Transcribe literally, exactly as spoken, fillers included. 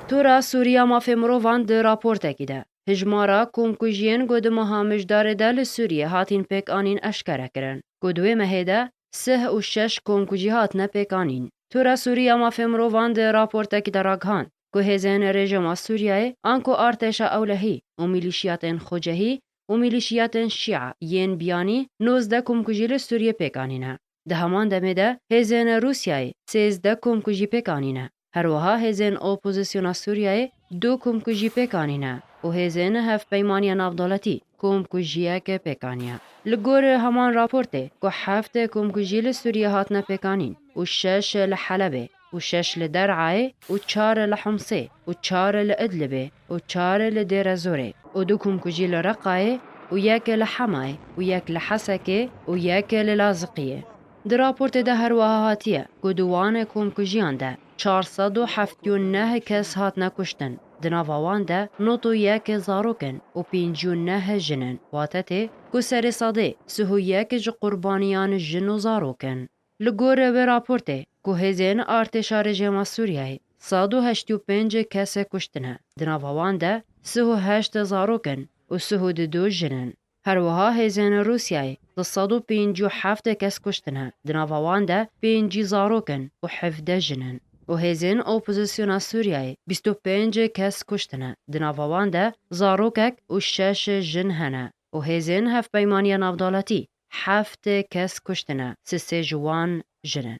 Tora Sûriya Mafê Mirovan di raportekî de hijmara komkujiyên ku di meha Mijdarê de li Sûriyê hatîn pêkanîn eşkere kirin, ku di wê mehê de sih û şeş komkujî hatine pêkanîn. Tora Sûriya Mafê Mirovan di raportekî de ragihand ku hêzên rejîma Sûriyeyê anku artêşa ewlehî û mîlîşiyatên xwecehî û mîlîşiyatên şîa yên biyanî nozdeh komkujî li Sûriyê pêkanîne. Di heman demê de hêzên Rûsyayê sêzdeh komkujî pêkanîne. Her wiha hêzên opozisyona Sûriyeyê du komkujî pêkanîne û hêzên Hevpeymaniya Navdewletî komkujiyeke pêkaniye. Li gor heman raportê ku heft komkujî li Sûriyê hatine pêkanîn û şeş li Helebê û şeş li Der'ayê û çar li Humsê û çar li Idlibê û çar li Dêrezorê û du komkujî li Reqayê û yek li Hemayê û yek li Hesekê û yek li Laziqiyê. Di raportê de her wiha hatiye ku di wan komkujiyan de çar sed û heftê û neh kes hatine kuştin. Di nava wan de nod û yek zarok in û pêncî û neh jin in. Wate tê ku serê sedê sih û yek ji qurbaniyan jin û zarok in. Li gor wê raportê ku hêzên artêşa rejîma Sûriyeyê sed û heştê û pênc kes kuştine, di nava wan de sih û heşt zarok in û sih û du jin in. Her wiha hêzên Rûsyayê du sed û pêncî û heft kes kuştine, di nava wan de pêncî zarok in û hevdeh jin in. Û hêzên opozisyona Sûriyeyê bîst û pênc kes kuştine, di nava wan de zarokek û şeş jin hene. Û hêzên Hevpeymaniya Navdewletî heft kes kuştine, sisê ji wan jin in.